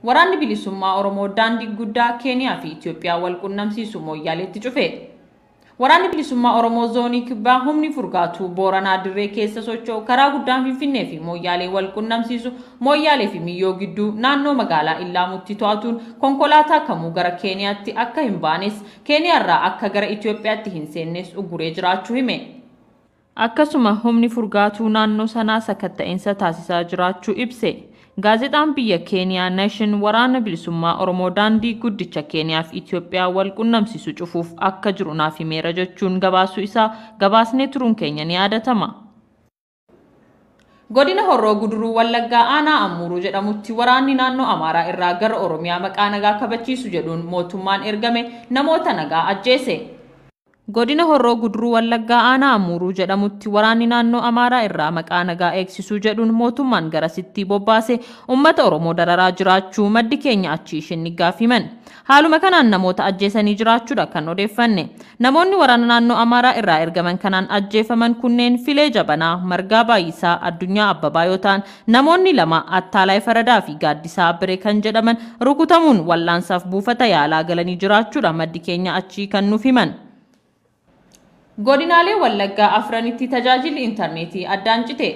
Waraanni Bilisummaa Oromoo daandii guddaa Keeniyaa fi Itoophiyaa wal qunnamsiisu Mooyyaaleetti cufe. Waraanni Bilisummaa Oromoo Zoonii Kibbaa humni furgaatuu Booranaa Dirree keessa socho'u karaa guddaan Finfinnee fi Mooyyaalee wal qunnamsiisu Mooyyaalee fi Miyyoo gidduu naannoo magaalaa Illaamutti to'atuun konkolaataa kamuu gara Keeniyaatti akka hin baanes Keeniyaarraa akka gara Itoophiyaatti hin seennes ugguree jiraachuu hime. Akkasuma humni furgaatuu naannoo sanaa sakatta'insa taasisaa jiraachuu ibse. Gaazexaan biyya Keeniyaa Nation Waraana Bilisummaa Oromoo daandii guddicha Keeniyaa fi Itoophiyaa wal qunnamsiisu cufuuf akka jiru naaf himeera jechuun gabaasuu isaa gabaasnee turuun keenya ni yaadatama. Godina Horroo Guduruu Wallaggaa Aanaa Ammuuruu jedhamutti waraanni naannoo Amaaraa irraa gara Oromiyaa maqaa nagaa kabachiisu jedhuun mootummaan ergame namoota nagaa ajjeese. Godina Horroo Guduruu Wallaggaa Aanaa Ammuuruu jedhamutti waraanni naannoo Amaaraa irraa maqaa nagaa eegsisuu jedhuun mootummaan garasitti bobbaase uummata Oromoo dararaa jiraachuu maddi keenya achii Shinniggaaf himan. Haaluma kanaan namoota ajjeesanii jiraachuudha kan odeeffanne. Namoonni waraana naannoo Amaaraa irraa ergaman kanaan ajjeefaman kunneen Filee Jabanaa, Margaa Baay'isaa, Addunyaa Abbabaa yoo ta'an namoonni lama Attaalaay Faradaa fi Gaaddisaa Abbiree kan jedhaman rukutamuun wal'aansaaf buufata yaalaa galanii jiraachuudha maddi keenya achii kan nuuf himan. Godinaalee Wallaggaa afranitti tajaajilli intarneetii addaan cite.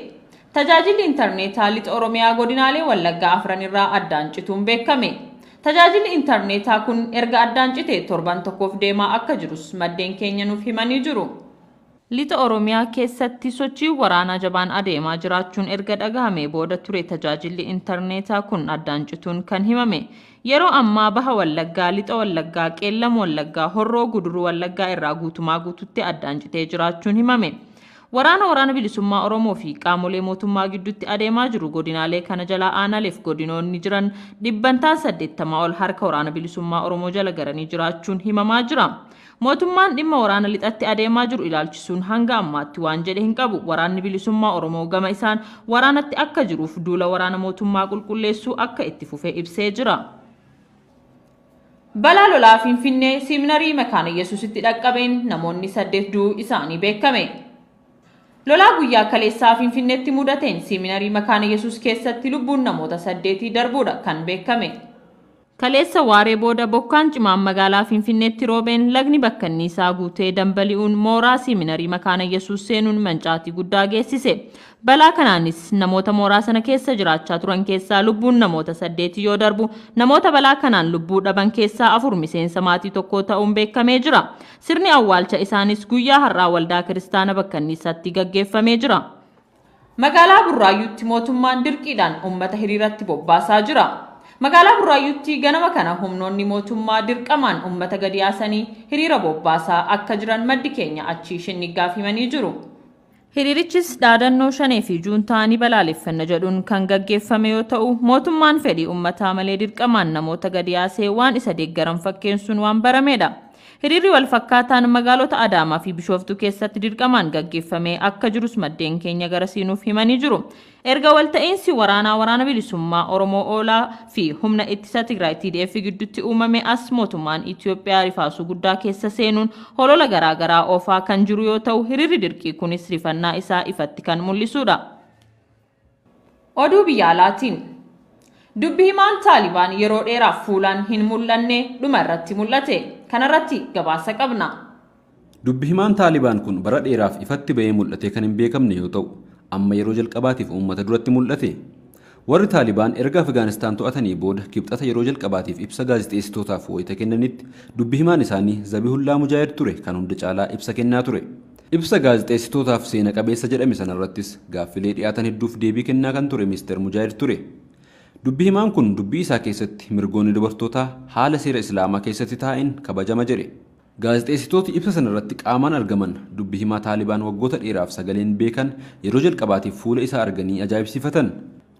Tajaajilli intarneetaa lixa Oromiyaa godinaalee Wallaggaa afran irraa addaan cituun beekame. Tajaajilli intarneetaa kun erga addaan cite torban tokkoof deemaa akka jirus maddeen keenya nuuf himanii jiru. Lixa Oromiyaa keessatti sochii waraanaa jabaan adeemaa jiraachuun erga dhagahame booda ture tajaajilli intarneetaa kun addaan cituun kan himame. Yeroo ammaa Baha Wallaggaa, Lixa Wallaggaa, Qeellam Wallaggaa, Horroo Guduruu Wallaggaa irraa guutumaa guututti addaan citee jiraachuun himame. Waraana Waraana Bilisummaa Oromoo fi qaamolee mootummaa gidduutti adeemaa jiru godinaalee kana jalaa aanaaleef godinoonni jiran dhibbantaan 80 ol harka Waraana Bilisummaa Oromoo jala garanii jiraachuun himamaa jira. Mootummaan dhimma waraana lixatti adeemaa jiru ilaalchisuun hanga ammaatti waan jedhe hin qabu. Waraanni Bilisummaa Oromoo gama isaan waraanatti akka jiruuf duula waraana mootummaa qulqulleessuu akka itti fufee ibsee jira. Balaa lolaa Finfinnee Seeminarii Makaana Yesuusitti dhaqqabeen namoonni 8 du'uu isaanii beekame. Lolaa guyyaa kaleessaa Finfinneetti mudateen Seeminarii Makaana Yesuus keessatti lubbuun namoota 8 darbuudha kan beekame. Kaleessa waaree booda bokkaan cimaan magaalaa Finfinneetti roobeen lagni bakkanniisaa guutee dambali'uun mooraa Seeminarii Makaana Yesuus seenuun mancaatii guddaa geessise. Balaa kanaanis namoota mooraa sana keessa jiraachaa turan keessaa lubbuun namoota 8 yoo darbu namoota balaa kanaan lubbuu dhaban keessaa 4 miseensa maatii tokkoo ta'uun beekamee jira. Sirni awwaalcha isaanis guyyaa har'aa waldaa kiristaana bakkanniisaatti gaggeeffamee jira. Magaalaa Burraayyuutti mootummaan dirqiidhaan uummata hiriiratti bobbaasaa jira. Magaalaa Burraayyuutti ganama kana humnoonni mootummaa dirqamaan uummata gadi yaasanii hiriira bobbaasaa akka jiran maddi keenya achii Shinniggaaf himanii jiru. Hiriirichis dhaadannoo shanee fi juuntaa ni balaaleffanna jedhuun kan gaggeeffame yoo ta'u mootummaan fedhii uummataa malee dirqamaan namoota gadi yaasee waan isa deeggaran fakkeessuun waan baramedha. Hiriirri wal fakkaataan magaalota Adaamaa fi Bishooftuu keessatti dirqamaan gaggeeffamee akka jirus maddeen keenya gara siinuuf himanii jiru. Erga walta'iinsi waraanaa Waraana Bilisummaa Oromoo Oolaa fi humna ittisa Tigraay TDF gidduutti uumame as mootummaan Itoophiyaa rifaasuu guddaa keessa seenuun holola garaagaraa oofaa kan jiru yoo ta'u hiriirri dirqii kunis rifannaa isaa ifatti kan mul'isudha. Oduu biyya alaatiin dubbi himaan Taalibaan yeroo dheeraaf fuulaan hin mul'anne dhuma irratti mul'ate. Kanarratti gabaasa qabna. Dubbi himaan Taalibaan kun bara dheeraaf ifatti bahee mul'ate kan hin beekamne yoo ta'u amma yeroo jalqabaatiif uummata duratti mul'ate. Warri Taalibaan erga Afgaanistaan to'atanii booda kibxata yeroo jalqabaatiif ibsa gaazexeessitootaaf wayita kennanitti dubbi himaan isaanii Zabihullaa Mujaahid ture kan hunda caalaa ibsa kennaa ture. Ibsa gaazexeessitootaaf seena qabeessa jedhame sanarrattis gaaffilee dhiyaatan hedduuf deebii kennaa kan ture Mister Mujaahid ture. Dubbi himaan kun dubbii isaa keessatti mirgoonni dubartootaa haala seera Islaamaa keessatti taa'een kabajama jedhe. Gaazexeessitooti ibsa sanarratti qaamaan argaman dubbi himaa Taalibaan waggoota dheeraaf sagaleen beekan yeroo jalqabaatiif fuula isaa arganii ajaa'ibsiifatan.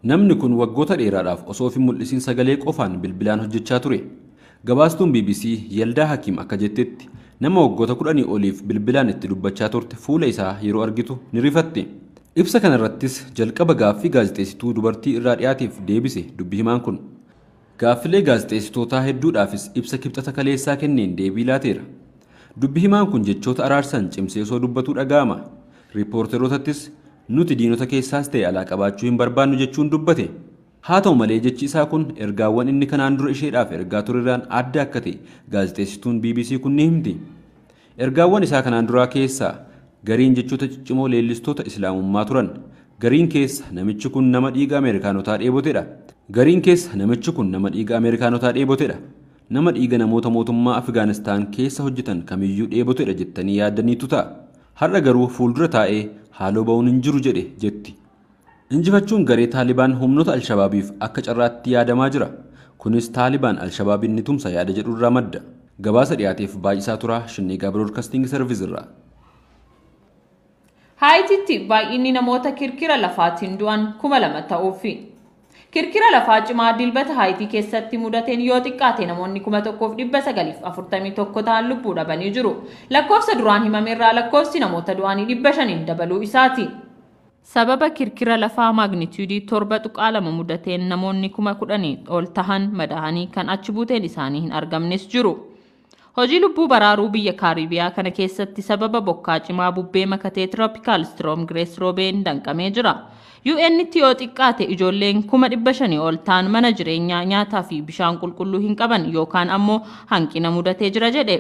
Namni kun waggoota dheeraadhaaf osoo of hin mul'isiin sagalee qofaan bilbilaan hojjechaa ture. Gabaastuun BBC Yaldaa Hakiim akka jettetti nama waggoota 10 oliif bilbilaan itti dubbachaa turte fuula isaa yeroo argitu ni rifatte. Ibsa kanarrattis jalqaba gaaffii gaazexeessituu dubartii irraa dhiyaateef deebise dubbi himaan kun. Gaaffilee gaazexeessitootaa hedduudhaafis ibsa kibxata kaleessaa kenneen deebii laateera. Dubbi himaan kun jechoota araarsan cimsee osoo dubbatuu dhaga'ama. Riippoorterootattis nuti diinota keessaas ta'e alaa qabaachuu hin barbaannu jechuun dubbate. Haa ta'u malee jechi isaa kun ergaawwan inni kanaan dura isheedhaaf ergaa turerraan adda akka ta'e gaazexeessituun BBC kun ni himti. Ergaawwan isaa kanaan duraa keessaa gariin jechoota ciccimoo leellistoota Islaamummaa turan. Gariin keessa namichi kun nama dhiiga Ameerikaanotaa dheebotedha. Gariin keessa namichi kun nama dhiiga Ameerikaanotaa dheebotedha. Nama dhiiga namoota mootummaa Afgaanistaan keessa hojjetan kamiyyuu dheebotedha jettanii yaaddaniitu ta'a. Har'a garuu fuuldura taa'ee haaloo ba'uun hin jiru jedhe jetti. Injifachuun garee Taalibaan humnoota Alshabaabiif akka carraatti yaadamaa jira. Kunis Taalibaan Alshabaabiin ni tumsa yaada jedhu irraa madda. Gabaasa dhiyaateef Baay'isaa Turaa, Shinniigaa Broadcasting Service irraa. Haayitiitti baay'inni namoota kirkira lafaatiin du'an 2000 ta'uufi. Kirkira lafaa cimaa Dilbata Haayitii keessatti mudateen yoo xiqqaate namoonni 1941 ta'an lubbuu dhabanii jiru. Lakkoofsa duraan himamerraa lakkoofsi namoota du'anii 500 dabaluu isaati. Sababa kirkira lafaa magnituudii 7.2 mudateen namoonni 10,000 ol tahan madaa'anii kan achi buuteen isaanii hin argamnes jiru. Hojii lubbuu baraaruu biyya Kaaribiyaa kana keessatti sababa bokkaa cimaa bubbee makatee Tropical Storm Grace roobeen danqamee jira. UN'tti yoo xiqqaate ijoolleen 500,000 ol ta'an mana jireenyaa, nyaataa fi bishaan qulqulluu hin qaban yookaan ammoo hanqina mudatee jira jedhe.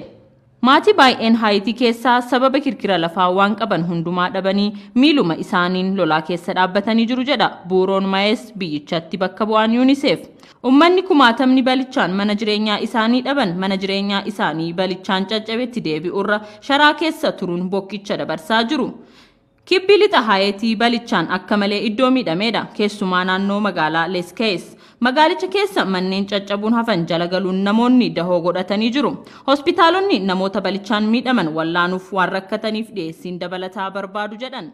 Maatii baay'een Haayitii keessaa sababa kirkira lafaa waan qaban hundumaa dhabanii miiluma isaaniin lolaa keessa dhaabbatanii jiru jedha Buuroon Maayes biyyichatti bakka bu'aan UNICEF. Uummanni kumaatamni balichaan mana jireenyaa isaanii dhaban mana jireenyaa isaanii balichaan caccabetti deebi'urra sharaa keessa turuun bokkicha dabarsaa jiru. Kibbi lixa Haayitii balichaan akka malee iddoo miidhameedha. Keessumaa naannoo magaalaa Leskees. Magaalicha keessa manneen caccabuun hafan jala galuun namoonni dahoo godhatanii jiru. Hospitaalonni namoota balichaan miidhaman wallaanuuf waan rakkataniif dhiyeessiin dabalataa barbaadu jedhan.